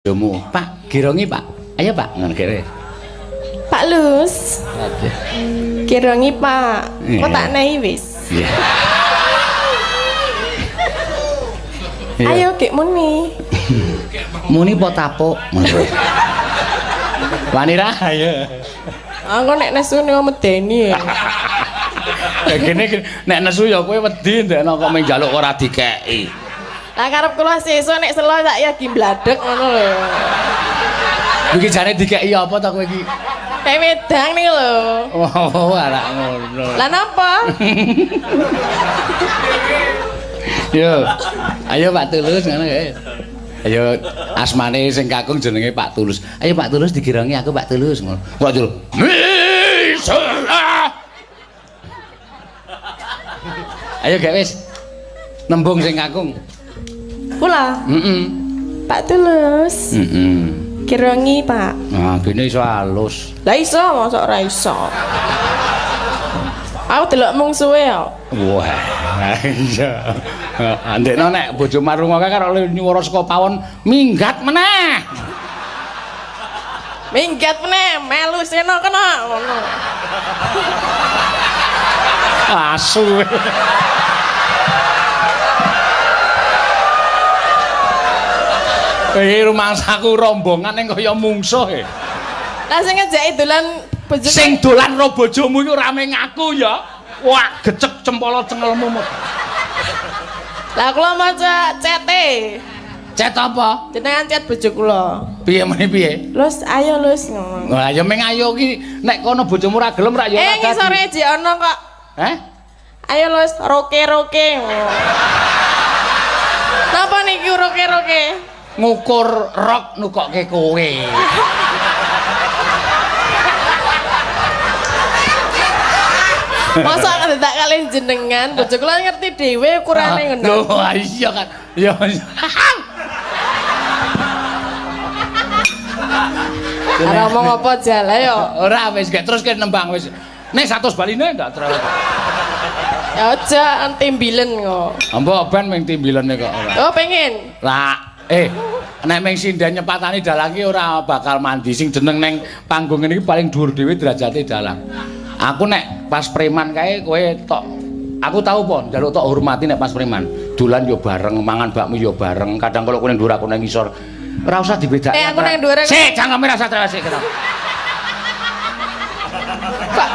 Bojomu. Pak, girongi, Pak. Ayo, Pak. Ngono kene. Pak Lus. Girongi, Pak. Kok tak nehi wis. Iya. Ayo gek muni. Muni po tapuk. Wani ra? Ayo. Aku nek nesu niku medeni. Ya gene nek nesu ya kowe wedi ndekno kok mung njaluk ora dikeki. Lah karep kula sesuk nek selo tak ya gi bladek ngono lho. Iki jane dikeki apa ta kowe iki? Kayak wedang niku lho. Oh, ora ngono. Lah napa? Yo. Ayo Pak Tulus ngono kae. Ayo asmane sing kakung jenenge Pak Tulus. Ayo Pak Tulus digirongi aku Pak Tulus ngono. Kok jul. Misalah. Ayo gak wis. Nembung sing kakung. Kula. Heeh. Pak Tulus. Heeh. Girongi, Pak. Nah, gene iso halus. Lah iso, mosok ora iso. Aku delok mungsuhe kok. Wah, iya. Andekno nek bojo marunga kae karo nyuwara saka pawon minggat meneh. Minggat meneh, melu seno kena ngono. Asu. Iki rumangsaku rombongan ning kaya mungsuh e. Lah sing ngejaki dolan bojoku. Sing dolan ro bojomu iku ora mung aku ya. Wah, gecek cempolo cengelmu. Lah kula maca cete. Cet apa? Jenengan cet bojo kula. Piye meneh piye? Lus, ayo Lus ngono. Lah ya meng ayo ki nek kono bojomu ora gelem ra ya ora dadi. Ngisore jek ana kok. Heh? Ayo Lus, roke-roke. Napa niki roke-roke? Ngukur rok nukokke kowe. Masa tak kalih jenengan, bojo kula ngerti dhewe ukurane ngono. Lho, iya kan. Ya. Ora omong apa jale yo. Ora wis gak terus kene nembang wis. Nek 100 baline ndak terus. Ya aja timbilen kok. Mbok ben ming timbilene kok ora. Oh, pengen. Lah, nek ming sinden nyepatani dalang ki ora bakal mandi. Sing jeneng neng panggung ngene iki paling dhuwur dhewe derajate dalang. Aku nek pas preman kae kowe tok aku tau po njaluk tok hormati nek pas preman. Dolan yo bareng, mangan bakmi yo bareng. Kadang kalau kowe nang dhuwur aku nang ngisor. Ora usah dibedakne. Aku nang dhuwur. Sik, cangkeme ra usah sik. Kok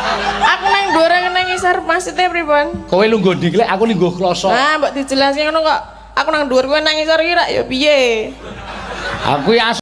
aku nang dhuwur nang ngisor maksudnya pripun? Kowe lungguh ndi klek, aku lungguh kloso. Nah, mbok dijelaske ngono kok. Aku nang dhuwur kowe nang ngisor iki rak ya piye? Aku ya